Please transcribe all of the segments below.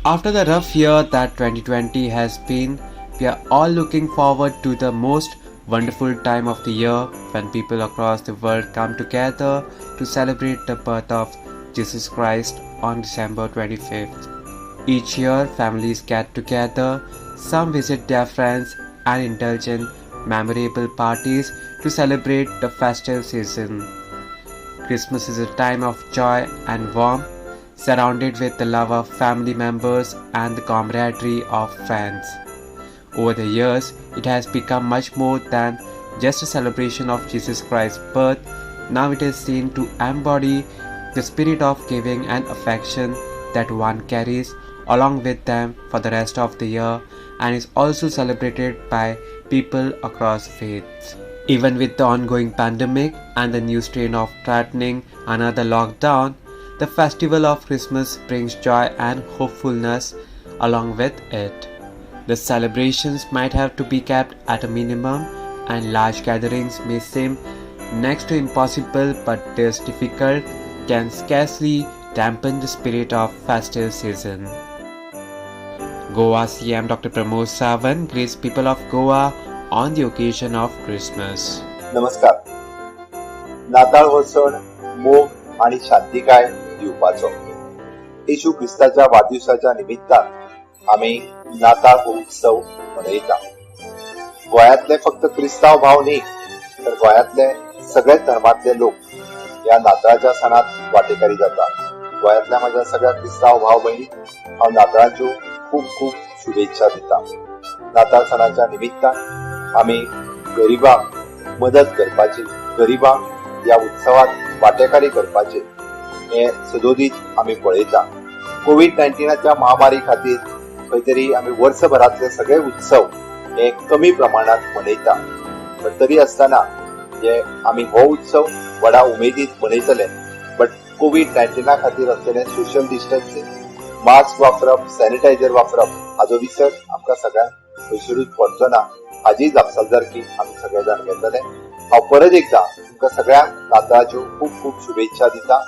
After the rough year that 2020 has been, we are all looking forward to the most wonderful time of the year when people across the world come together to celebrate the birth of Jesus Christ on December 25th. Each year, families get together, some visit their friends and indulge in memorable parties to celebrate the festive season. Christmas is a time of joy and warmth, surrounded with the love of family members and the camaraderie of friends. Over the years, it has become much more than just a celebration of Jesus Christ's birth. Now it is seen to embody the spirit of giving and affection that one carries along with them for the rest of the year, and is also celebrated by people across faiths. Even with the ongoing pandemic and the new strain of threatening another lockdown, the festival of Christmas brings joy and hopefulness along with it. The celebrations might have to be kept at a minimum and large gatherings may seem next to impossible, but this difficult can scarcely dampen the spirit of festive season. Goa CM Dr. Pramod Sawant greets people of Goa on the occasion of Christmas. नमस्कार. नाताळ हो सण मोग आणि शांतिकाय दिवपाचो. येशू क्रिस्ताच्या वाढदिवसाच्या निमित्तान आमी नाताळ हो उत्सव मनयता. गोंयांतले फक्त क्रिस्तांव भाव न्ही, तर गोंयांतले सगळे धर्मातले लोक ह्या नाताळाच्या सणात वांटेकारी जाता. गोंयांतल्या माझ्या सगळ्या क्रिस्तांव भाव भयणीक हांव नाताळाच्यो खूब खूब शुभेच्छा दिता. नाताळ सणाच्या निमित्तान आमी गरिबांक मदत करपाची, गरिबांक ह्या उत्सवात वांटेकारी करपाचे हे सदोदीत आमी पळयता. कोवीड 19च्या महामारी खातीर खंय तरी आमी वर्सभरांतले सगळे उत्सव हे कमी प्रमाणात मनयता, पण तरी आसतना जे आमी हो उत्सव व्हडा उमेदीत मनयतले. बट कोवीड 19 खातीर आसलेले सोशल डिस्टन्सिंग, मास्क वापरप, सॅनिटायझर वापरप हाजो विसर आमकां सगळ्यांक खंयसरूच पडचो ना, हाजी जापसालदारकी आमी सगळे जाण घेतले. हांव परत एकदा तुमकां सगळ्यांक नाताळाच्यो खूब खूब शुभेच्छा दिता.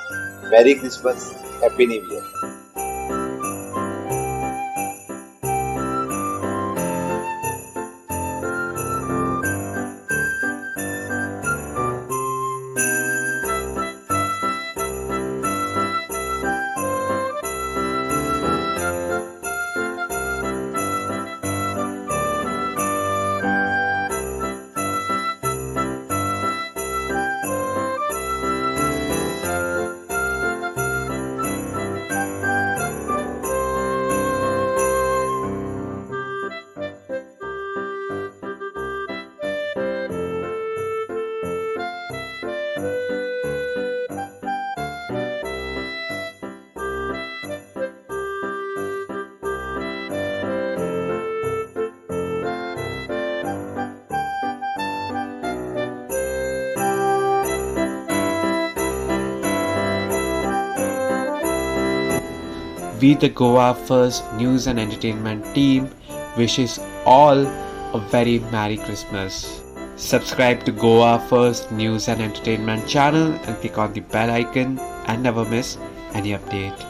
Merry Christmas, happy new year. We, the Goa First News and Entertainment team, wishes all a very Merry Christmas. Subscribe to Goa First News and Entertainment channel and click on the bell icon and never miss any update.